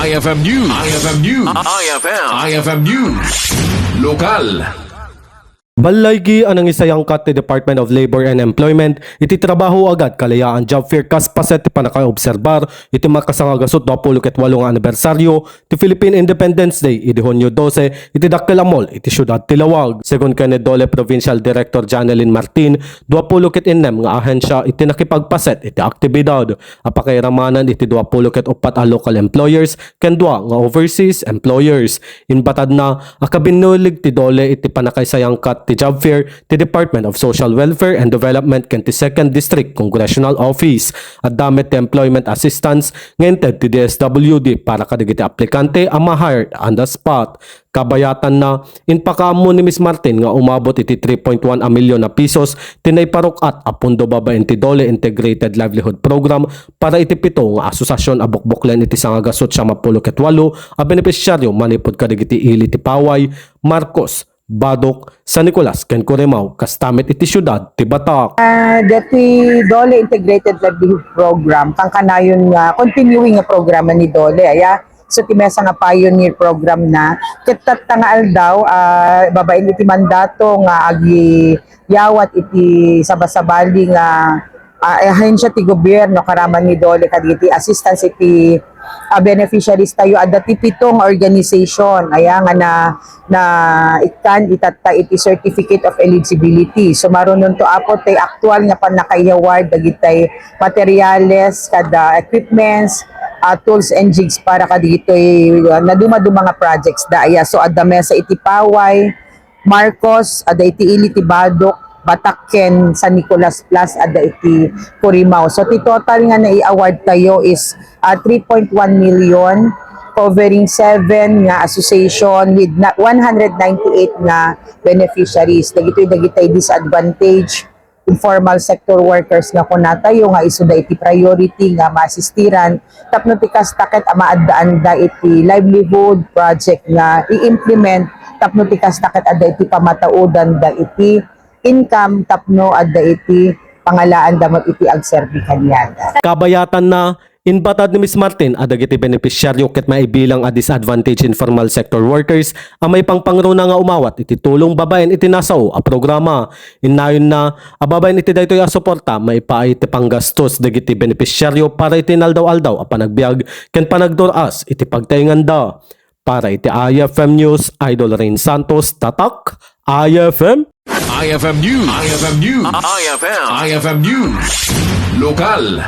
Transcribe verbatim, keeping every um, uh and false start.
I F M News. I F M News. I F M. I F M News. Lokal. Ballaygi a nangisayangkat ti Department of Labor and Employment iti trabaho agad kalayaan job fair kas paset ti pannakaobserbar iti makasangagasut dua pulo ket walo nga anibersaryo ti Philippine Independence Day idi Hunio dose iti dakkel a mall iti siudad ti Laoag. Segun ken ni Dole Provincial Director Janeline Martin, dua pulo ket innem nga ahensya iti nakipagpaset iti aktibidad a pakairamanan iti dua pulo ket uppat a local employers ken dua nga overseas employers. Imbatadna a kabinulig ti Dole iti pannakaisayangkat ti job fair ti Department of Social Welfare and Development ken ti Second District Congressional Office. Adda met ti employment assistance nga inted ti D S W D para kadagiti aplikante a ma-hired on the spot. Kabayatanna, impakaammo ni Miss Martin nga umabot iti three point one a milyon a pesos ti naiparuk-at a pondo babaen ti Dole Integrated Livelihood Program para iti pito nga asosiasion a bukbuklen iti sangagasut siam a pulo ket walo a benepisiario manipud kadagiti ili ti Paway, Marcos, Badoc, San Nicolas ken Corimao kasta met iti siudad ti Batak. Ah, dati Dole Integrated Livelihood Program, kankanayon nga continuing nga programa ni Dole, aya. So, ti maysa nga pioneer program na, ket tatta nga aldaw, ah, babaen iti mandato nga agyawat iti sabasabali nga, ah, ahensya ti gobierno, karaman ni Dole kadagiti assistance iti, ah, beneficiaries tayo, adda ti pito nga organization, aya nga na, na ikkan itatta iti certificate of eligibility. So, marunonto, Apo, tay aktual nga pannakayaward dagitay materials, kada equipments, ah, tools and jigs para kadagitoy, ah, nadumaduma nga projects da. Aya, so, adda maysa iti Paway, Marcos, adda iti ili ti Badoc, Batak ken San Nicolas, plus adda iti Corimao. So, ti total nga nai-award tayo is, ah, three point one million, covering seven nga association with na, one hundred ninety-eight nga beneficiaries. Dagitoy, dagitay disadvantaged informal sector workers nga kunatayo nga isuda iti priority nga maasistiran tapno ti kasta ket a maaddaanda iti livelihood project nga i-implement tapno ti kasta ket adda iti pamataudanda iti income tapno adda iti pangalaanda met iti agserbi kaniada. Kabayatanna, imbatad ni Miss Martin a dagiti beneficiario ket maibilang a disadvantaged informal sector workers a maipangpangruna nga umawat iti tulong babaen iti nasao a programa. Innayonna a babaen iti daytoy a suporta, maipaay ti panggastos dagiti beneficiario para iti inaldaw-aldaw a panagbiag ken panagdur-as iti pagtaenganda. Para iti I F M News, Idol Rain Santos, Tatak, I F M. I F M News. I F M News. I F M. I F M News. Lokal.